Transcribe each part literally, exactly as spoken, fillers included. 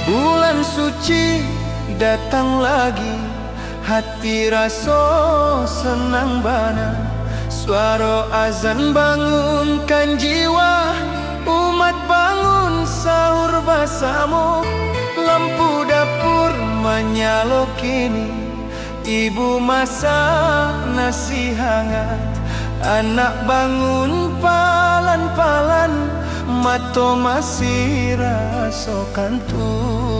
Bulan suci datang lagi, hati raso senang bana. Suaro azan bangunkan jiwa, umat bangun sahur basamo. Lampu dapur manyalo kini, ibu masak nasi hangat, anak bangun palan-palan, mato masih raso kantuak.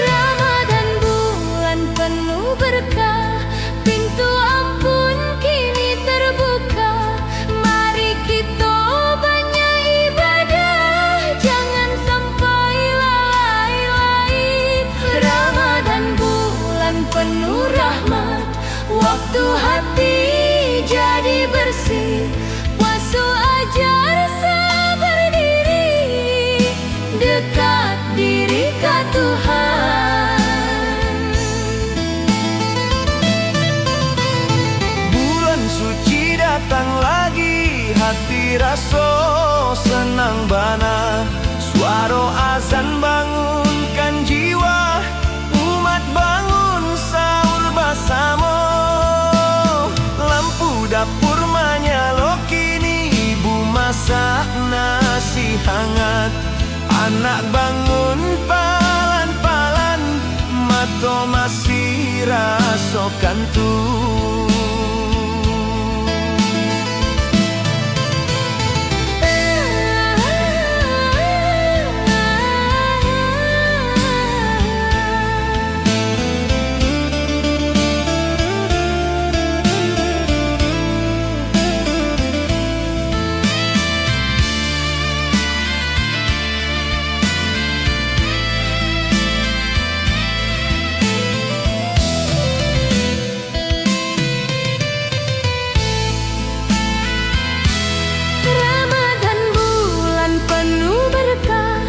Ramadan bulan penuh berkah, pintu ampun kini terbuka. Mari kito banyak ibadah, jangan sampai lalai lai. Ramadan bulan penuh rahmat, waktu hati jadi bersih. Puaso ajar sabar diri, dekat diri ka Tuhan. Bulan suci datang lagi, hati raso senang bana. Suaro azan bangunkan jiwa, umat bangun sahur basamo. Lampu dapur manyalo kini, ibu masak nasi hangat. Anak bangun palan-palan, mato masih raso kantuak. Ramadan bulan penuh berkah,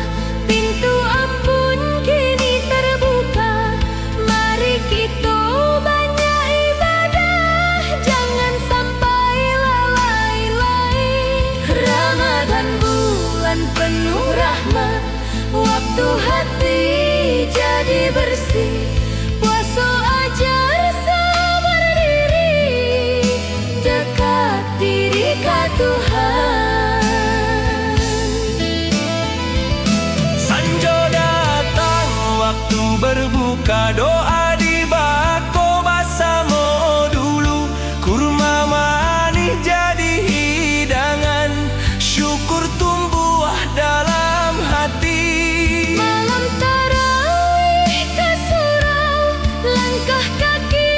pintu ampun kini terbuka. Mari kito banyak ibadah, jangan sampai lalai lai. Ramadan bulan penuh rahmat, waktu hati jadi bersih. Puaso ajar sabar diri, dekat diri ka Tuhan. Sanjo datang waktu berbuka, doa dibako basamo dulu. Kurma manih jadi hidangan, syukur tumbuah dalam hati. Malam tarawih ka surau, langkah kaki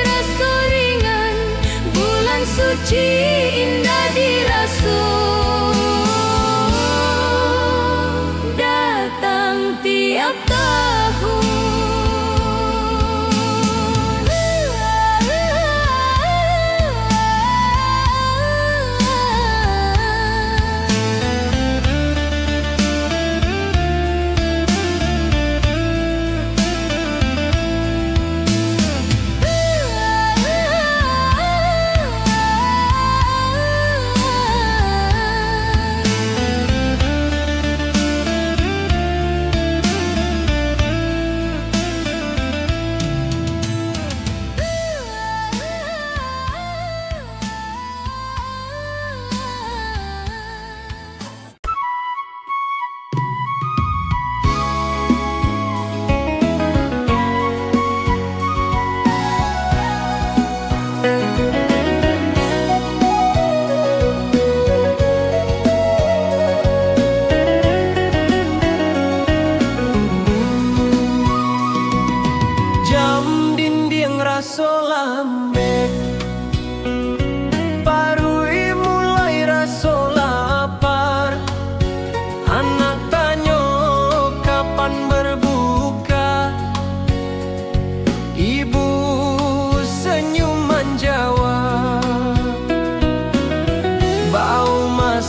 raso ringan. Bulan suci indah diraso.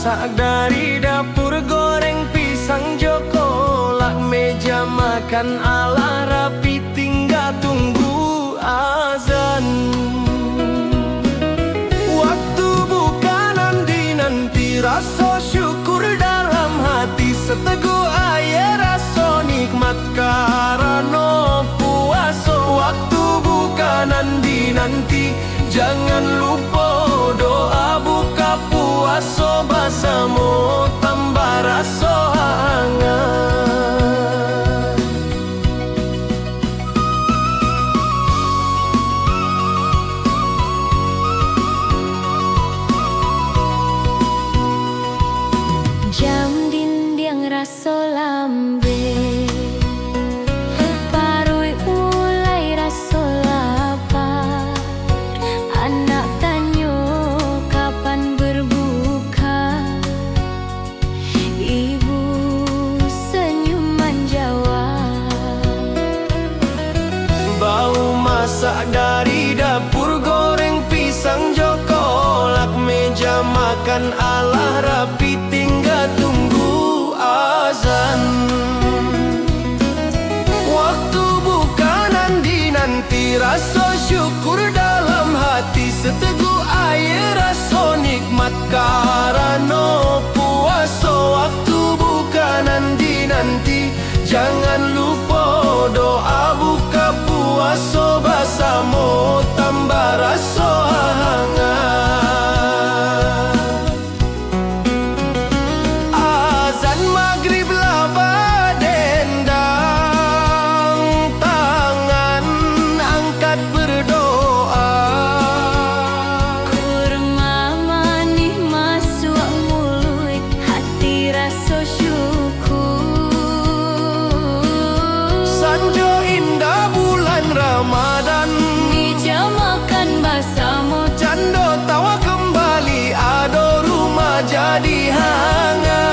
Dari dapur goreng pisang jo kolak, meja makan alah rapi, tingga tunggu azan. Waktu buka nan dinanti, raso syukur dalam hati, sateguah aia raso nikmat karano puaso. Waktu buka nan dinanti, jangan lupo doa buka puaso, basamo tambah raso hangat. Jam dindiang raso lambek, paruik mulai raso lapa. Anak tanyo, "Kapan berbuka?" Ibu senyum manjawab. Bau masak dari dapur, goreng pisang jo kolak, meja makan alah rapi, tingga tunggu azan. Waktu buka nan dinanti, raso syukur dalam hati, sateguah aia raso nikmat karano puaso. Waktu buka nan dinanti, jangan lupo doa buka puaso, basamo tambah raso hangat. Azan magrib lah badendang, tangan angkat berdoa. Kurma manih masuak muluik, hati raso syukur. Sanjo indah bulan Ramadan, meja makan basamo. Cando tawa kembali, ado rumah jadi hangat.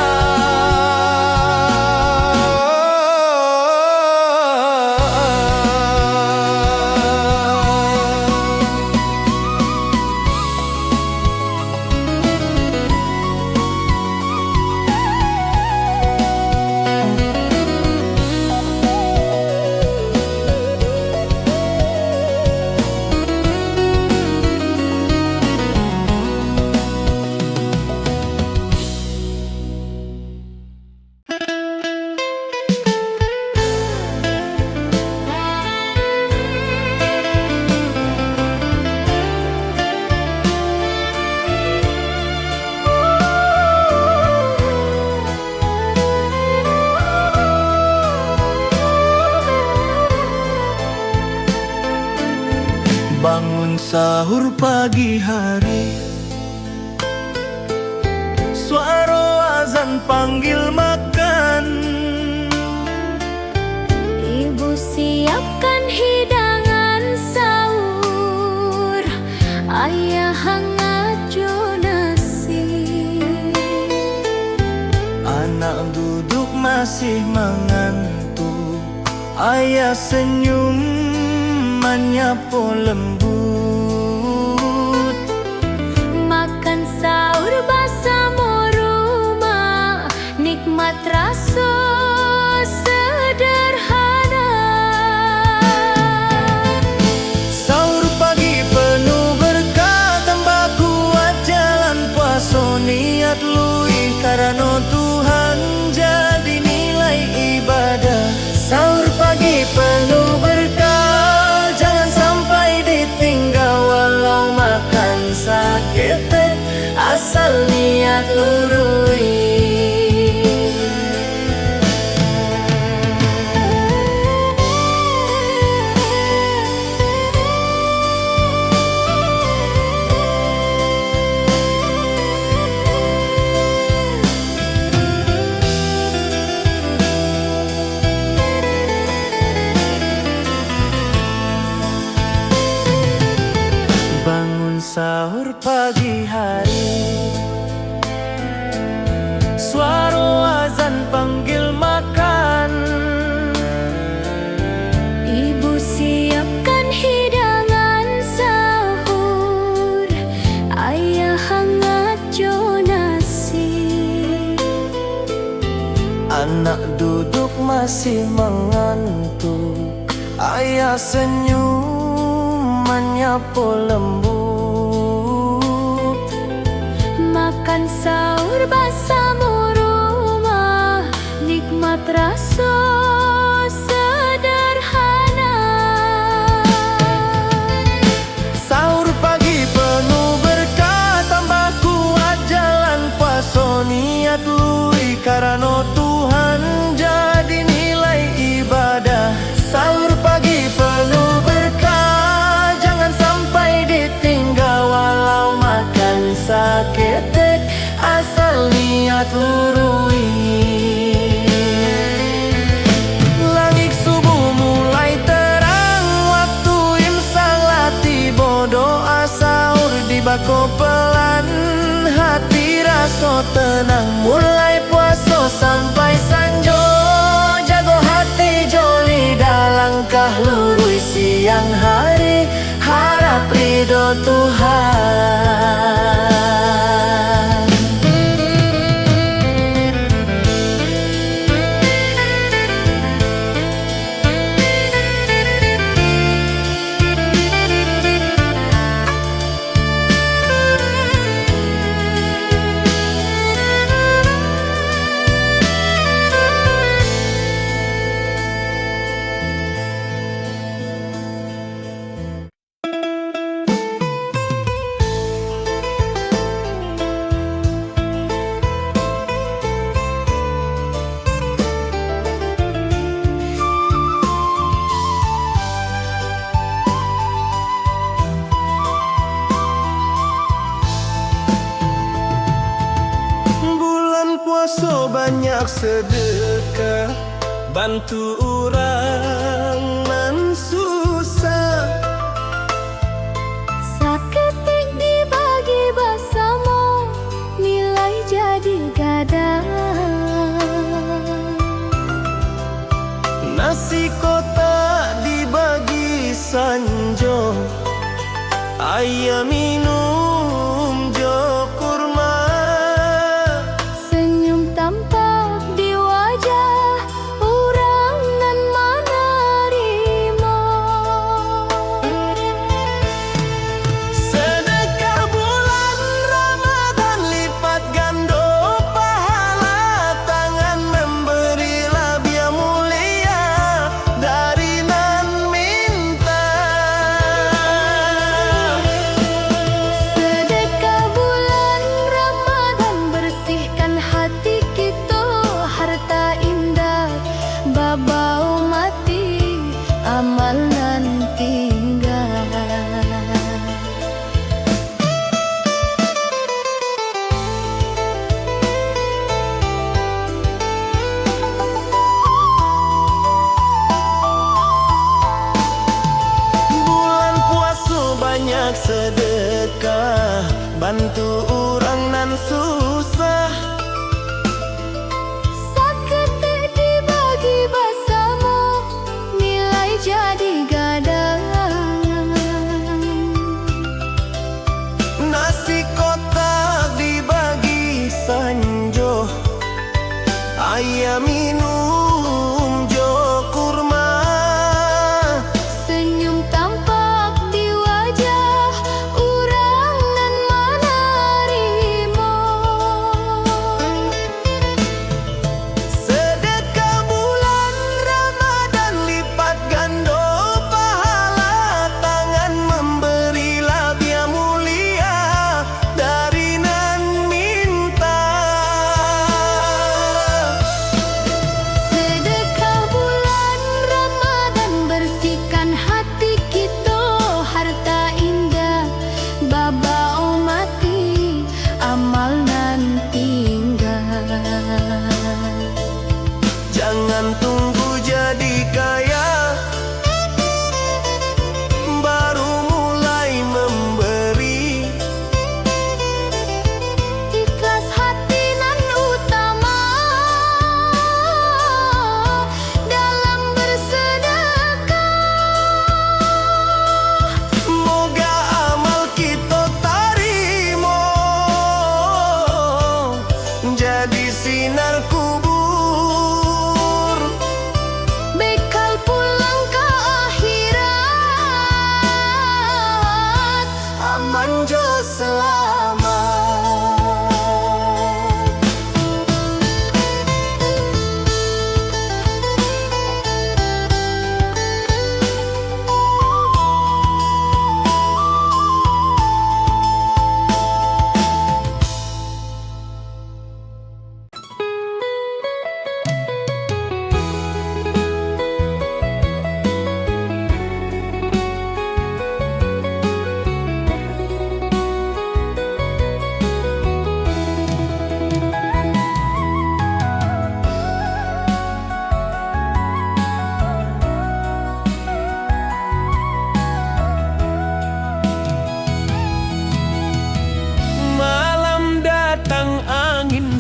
Bangun sahur pagi hari, suaro azan panggil makan. Ibu siapkan hidangan sahur, aia hangat jo nasi. Anak duduk masih mangantuk, aia senyum manyapo lembut. Makan sahur basamo rumah, nikmat raso sederhana. Sahur pagi penuh berkah, tambah kuat jalan puaso, niat luih karano Tuhan jadi nilai ibadah. Sahur pagi penuh berkah, jangan sampai ditinggal, walau makan saketek, asal niat luruih. Bangun sahur pagi hari, suaro azan panggil makan. Ibu siapkan hidangan sahur, aia hangat jo nasi. Duduk masih mangantuk, ayah senyum manyapo lembut. Makan sahur basamo rumah, nikmat raso sederhana. Sahur pagi penuh berkah, tambah kuat jalan puaso, niat luruih karano Tuhan jadi nilai ibadah. Sahur pagi penuh berkah, jangan sampai ditinggal, walau makan saketek, asal niat luruih. Langik subuh mulai terang, waktu imsak lah tibo, doa sahur dibako pelan, hati raso tenang, mulai puaso sampai sanjo, jago hati jo lidah, langkah luruih siang hari, harap ridho Tuhan. Bulan puaso banyak sedekah, bantu urang nan susah. Saketek dibagi basamo, nilai jadi gadang. Nasi kotak dibagi sanjo, aia minum jo kurma. Senyum tampak di wajah urang nan manarimo. Sedekah bulan Ramadan lipat gando pahala, tangan memberi labiah mulia dari nan minta. Sedekah bulan Ramadan bersihkan hati kito, harta indak babao mati, amal nan tingga. Bulan puaso banyak sedekah, bantu urang nan susah. Saketek dibagi basamo, nilai jadi gadang. Nasi kotak dibagi sanjo, aia minum jo kurma. Senyum tampak di wajah urang nan manarimo. Sedekah bulan Ramadan lipat gando pahala, tangan memberi labiah mulia dari nan minta. Sedekah bulan Ramadan bersihkan hati kito, harta indak babao mati, amal nan tingga. Jangan tunggu jadi kaya, baru mulai memberi. Ikhlas hati nan utama dalam bersedekah. Moga amal kito tarimo, jadi sinar kubua.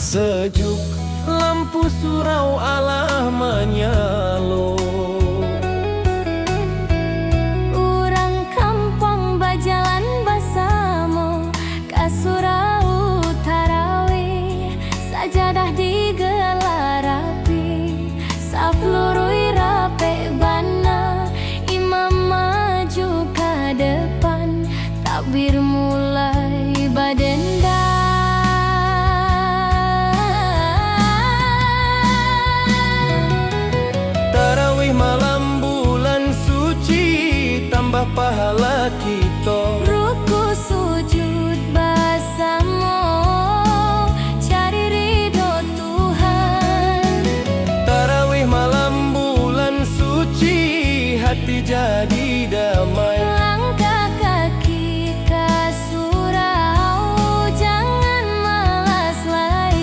Sejuk, lampu surau alah manyalo. Urang kampuang bajalan basamo ka surau tarawih, sajadah digelar rapi, saf luruih rapek bana, imam maju ka depan, takbir mulai badenda. Tarawih malam bulan suci, tambah pahala kito. Ruku sujud basamo, cari ridho Tuhan. Tarawih malam bulan suci, hati jadi damai. Langkah kaki ka surau, jangan malas lai.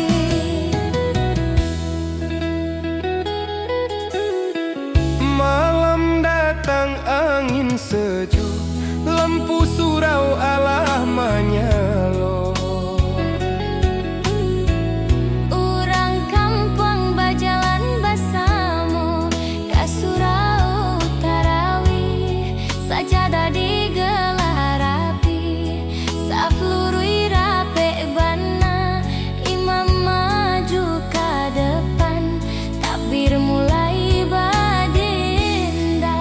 Malam datang angin sejuk, lampu surau alah manyalo. Urang kampuang bajalan basamo ka surau tarawih, sajadah digelar rapi, saf luruih rapek bana, imam maju ka depan, takbir mulai badenda.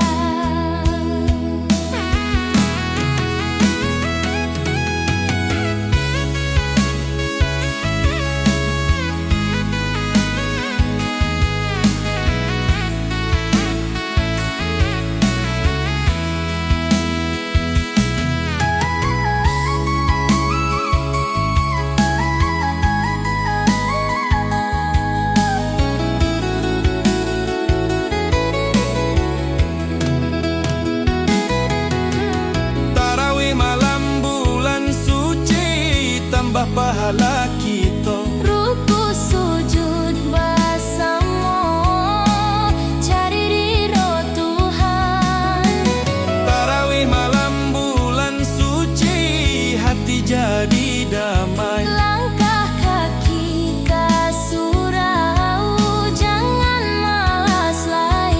Tarawih malam bulan suci, tambah pahala kito. Ruku sujud basamo, cari ridho Tuhan. Tarawih malam bulan suci, hati jadi damai. Langkah kaki ka surau, jangan malas lai.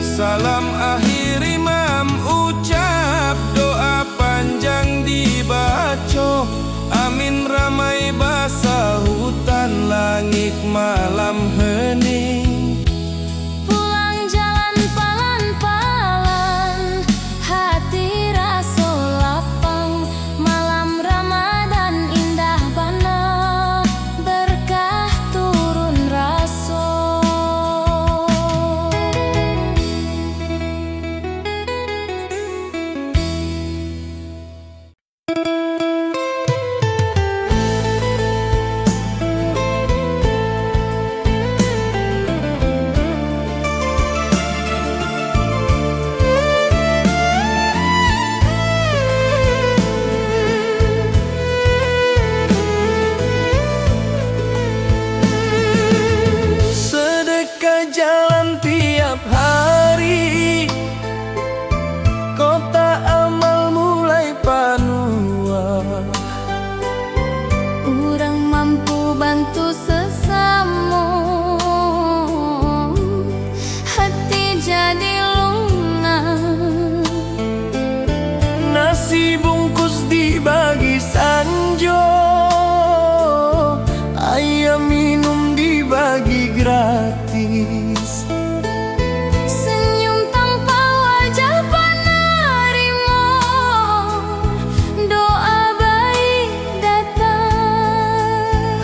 Salam akhir imam ucap, doa panjang dibaco, amin ramai basahutan, langik malam hening. Pulang jalan palan-palan, hati raso lapang, malam Ramadan indah bana, berkah turun raso. Sadakah jalan tiap hari, kotak amal mulai panuah. Urang mampu bantu sasamo, hati jadi lunang. Nasi bungkus dibagi sanjo, aia minum dibagi gratis. Senyum tampak wajah panarimo, doa baik datang.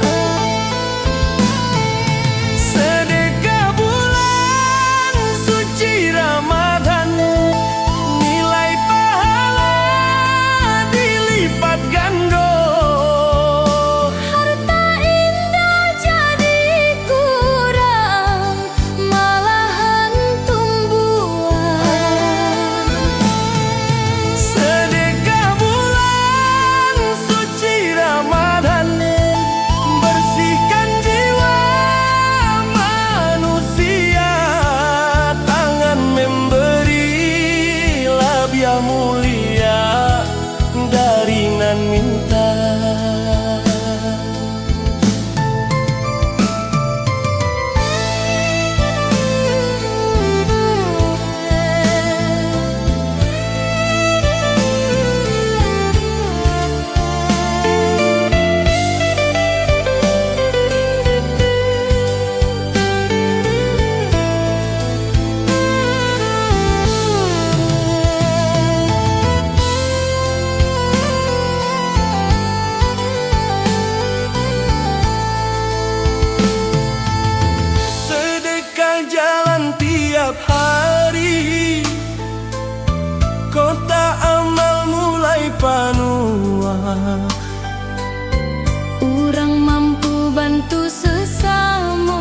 Tu sasamo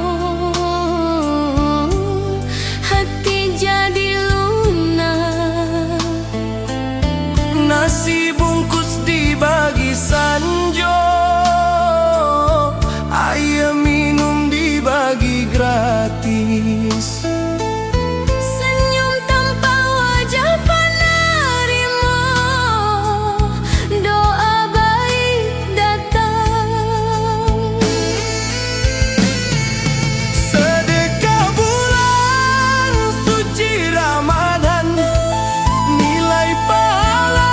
hati jadi lunak. Nasi bungkus dibagi sanjo, aia minum dibagi gratis. Senyum tampak wajah panarimo, doa baik datang. Sedekah bulan suci Ramadan, nilai pahala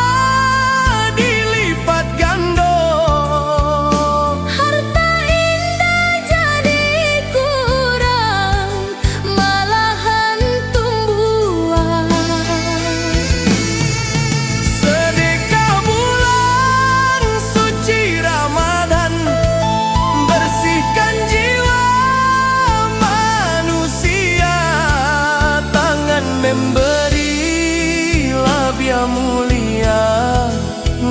dilipat gando. Harta indak jadi kurang, malahan tumbuah. Sedekah bulan suci Ramadan, bersihkan jiwa manusia. Tangan memberi labiah mulia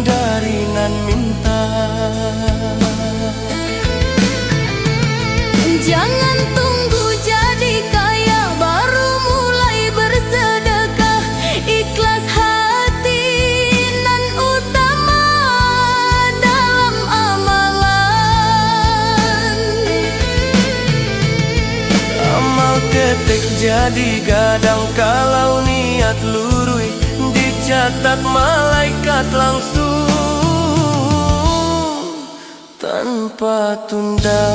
dari nan minta. Jangan tunggu jadi kaya, baru mulai bersedekah. Ikhlas hati nan utama dalam amalan. Amal ketek jadi gadang, kalau niat luruih, dicatat malaikat langsung tanpa tunda.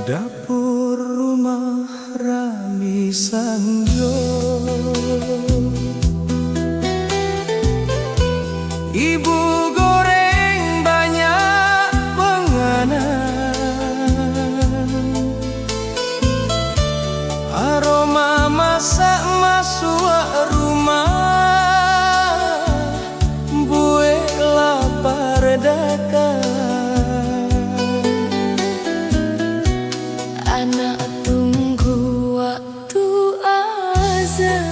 Dapur rumah rami sanjo. Ibu goreng banyak panganan. Aroma masak masuak rumah, buek lapar dakak. Anak tunggu waktu azan,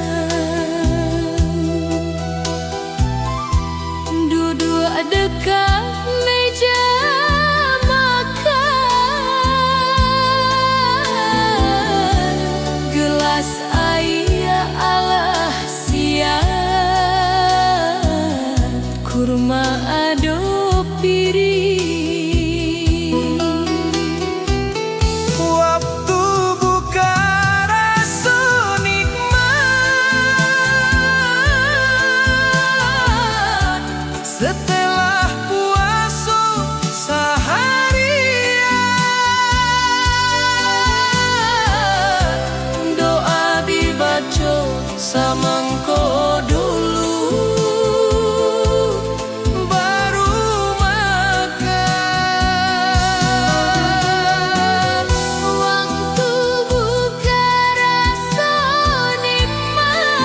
duduak dekat meja makan. Gelas aia alah siap, kurma ado piring. Waktu buka raso nikmat, setelah puaso saharian, doa dibaco samangko dulu, baru makan. Waktu buka raso nikmat,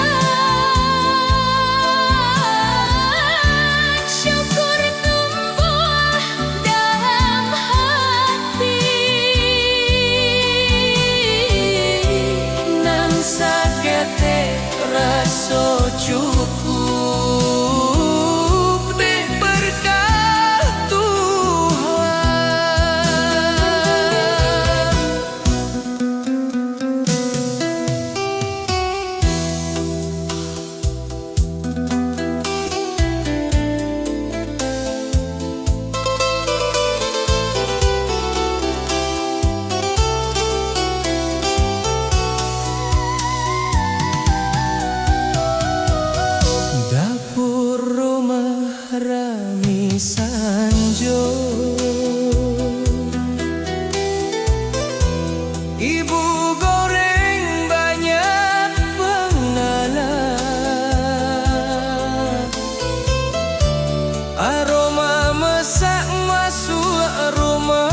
syukur tumbuah dalam hati, nan saketek raso cukup dek berkah Tuhan. Dapur rumah rami sanjo. Ibu goreng banyak panganan. Aroma masak masuak rumah,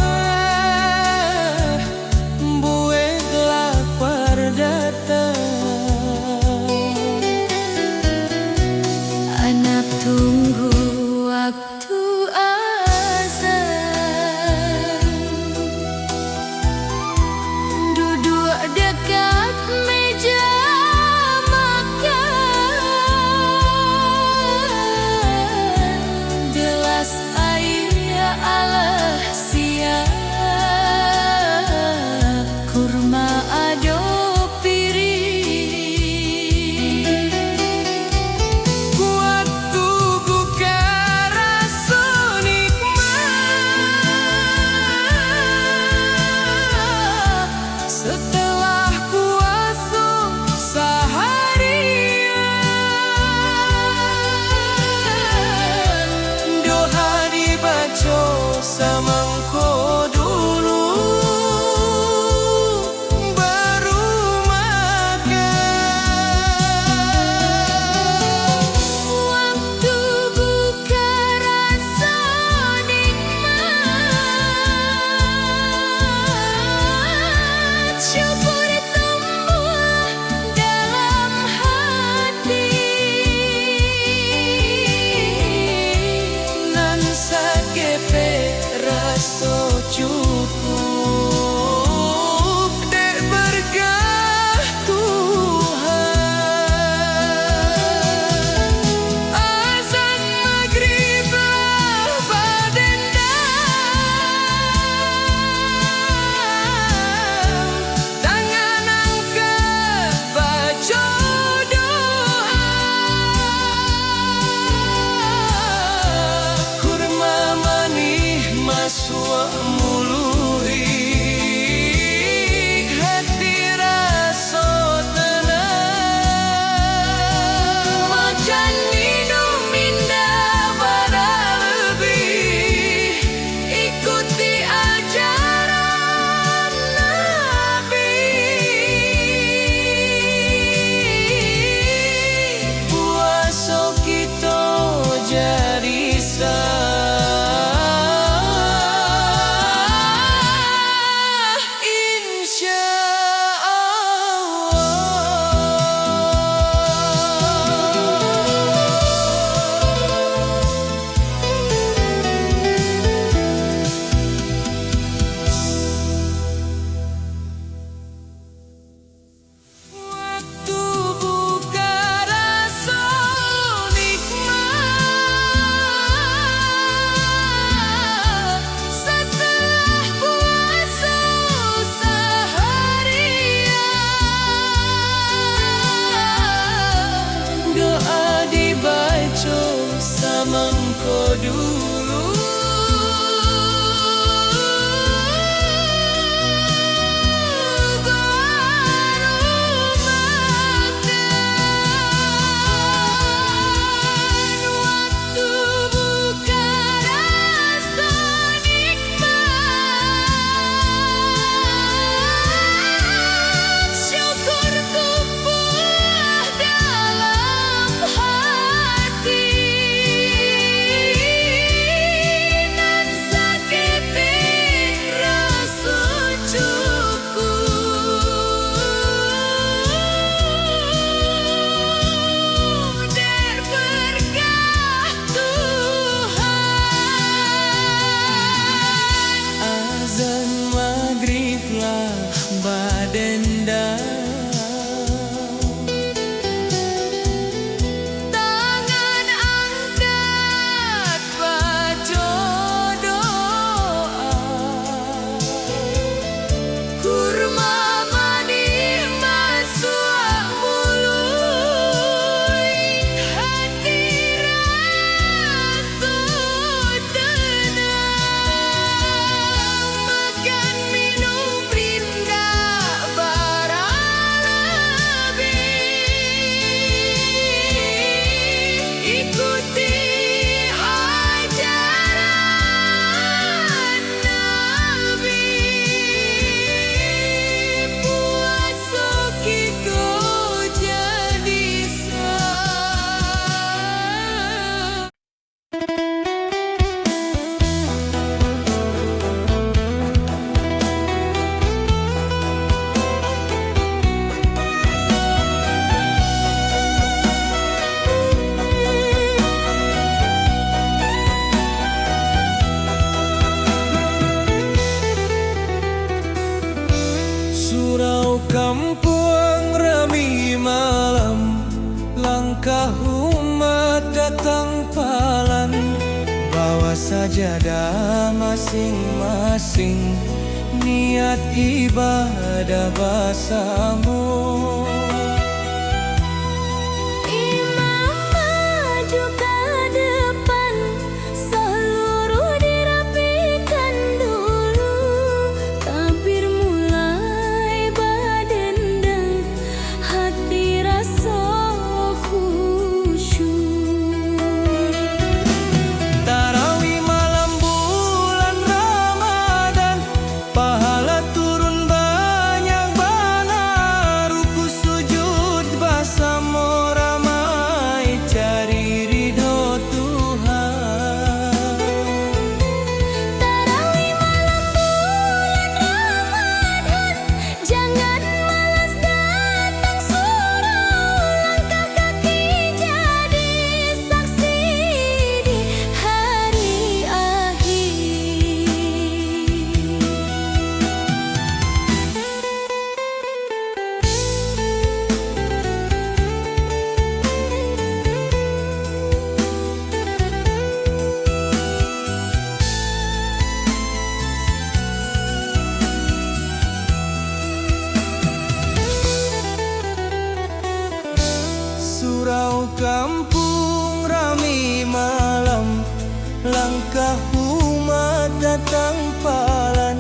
Magrib lah badendang. Tangan angkat baco doa. Kurma manih masuak muluik. Hati raso tenang. Makan minum indak baralabih. Ikuti ajaran Nabi. Puaso kito jadi sah. Surau kampuang rami malam. Langkah umat datang palan, bawa sajadah masing-masing, niat ibadah basamo. Imam maju ka depan, saluruh dirapikan dulu, takbir mulai badendang. Hati raso khusyuk. Tarawih malam bulan Ramadan, pahala turun banyak bana, ruku sujud basamo ramai cari ridho Tuhan. Tarawih malam bulan Ramadan, jangan malas datang surau, langkah kaki jadi saksi di hari akhir. Surau kampuang rami malam, langkah umat datang palan,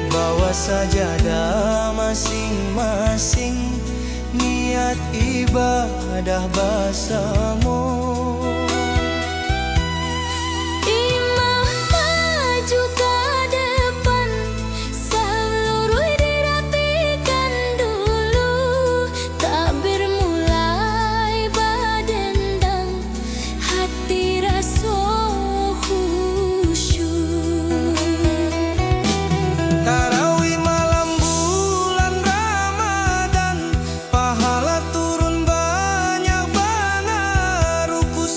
bawa sajadah masing-masing, niat ibadah basamo. Imam maju ka depan, saluruh dirapikan dulu, takbir mulai badendang, hati raso khusyuk. Tarawih malam bulan Ramadan, pahala turun banyak bana, ruku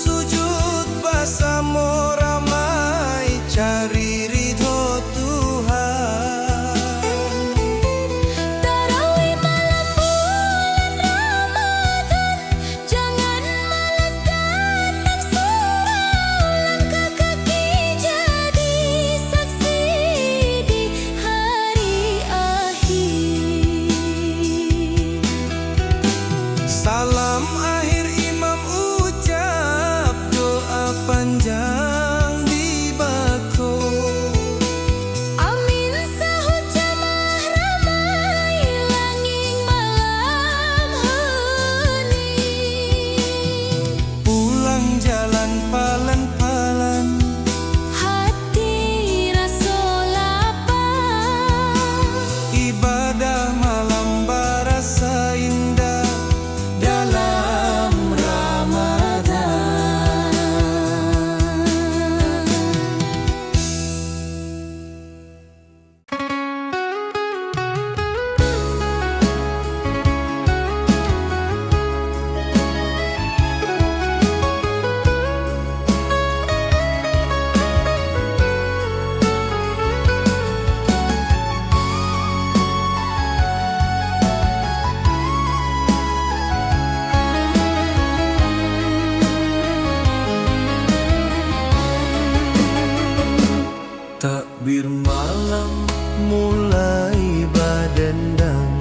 mulai badendang.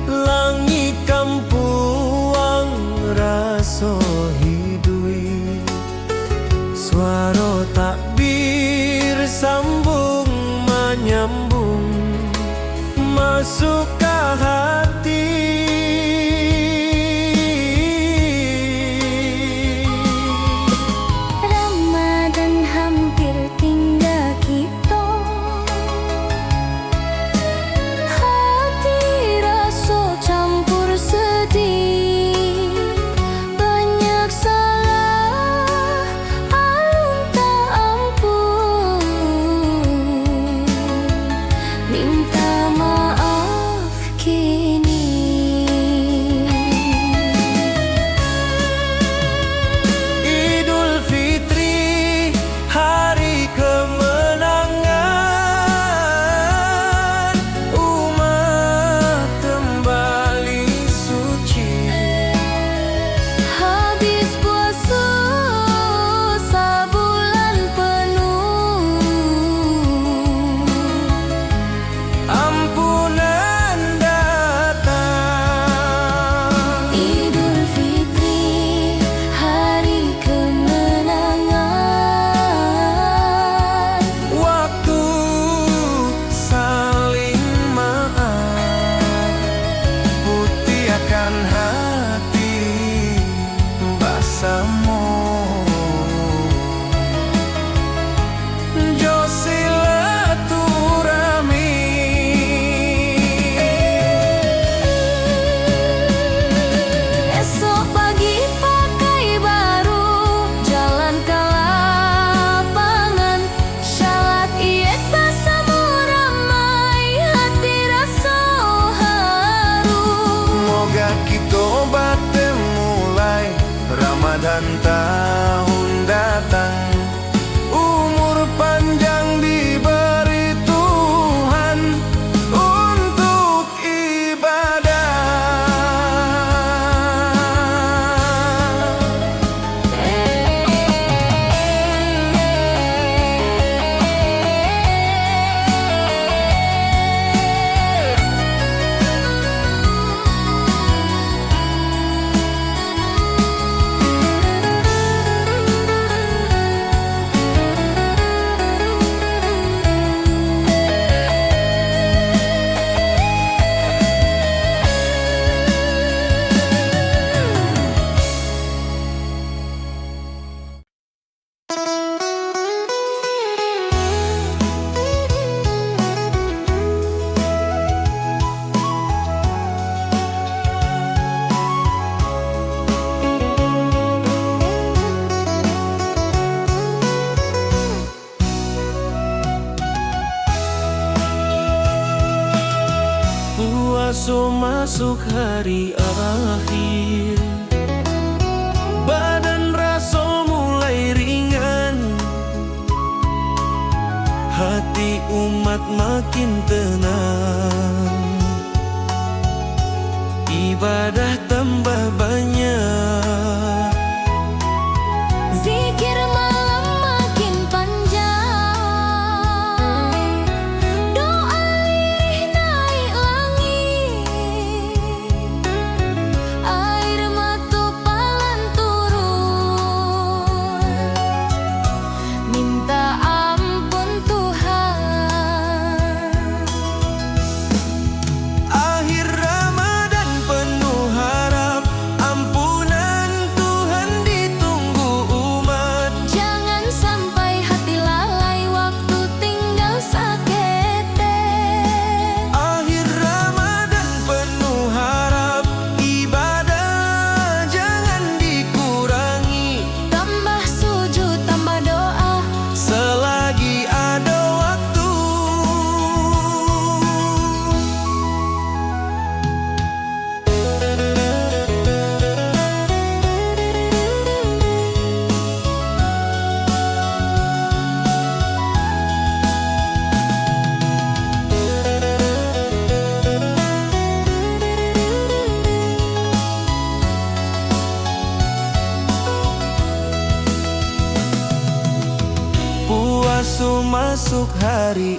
Langik kampuang raso hiduik, suaro takbir sambung manyambung, masuk ka hati. Ramadan hampir tingga kito. Hati raso campur sedih, banyak salah alun taampun. Minta maaf kini. Idul Fitri, hari kemenangan, umat kembali suci. Habis puaso sabulan penuh, ampunan datang. Idul Fitri, hari kemenangan. Waktu saling maaf, putiahkan hati basamo. Jo silaturahmi. Esok pagi pakai baru, jalan ka lapangan, syalat Id basamo ramai, hati raso haru. Moga kito batemu lai Ramadan tahun datang. Umur panjang diberi Tuhan untuk ibadah. Puaso masuk hari akhir, badan raso mulai ringan, hati umat makin tenang, ibadah tambah banyak. Zikir malam makin panjang, doa lirih naik langik, air mato palan turun, minta ampun Tuhan. Akhir Ramadan penuh harap, ampunan Tuhan ditunggu umat. Jangan sampai hati lalai, waktu tinggal saketek. Akhir Ramadan penuh harap, ibadah jangan dikurangi. Tambah sujud, tambah doa, selagi ado waktu. Puaso masuk hari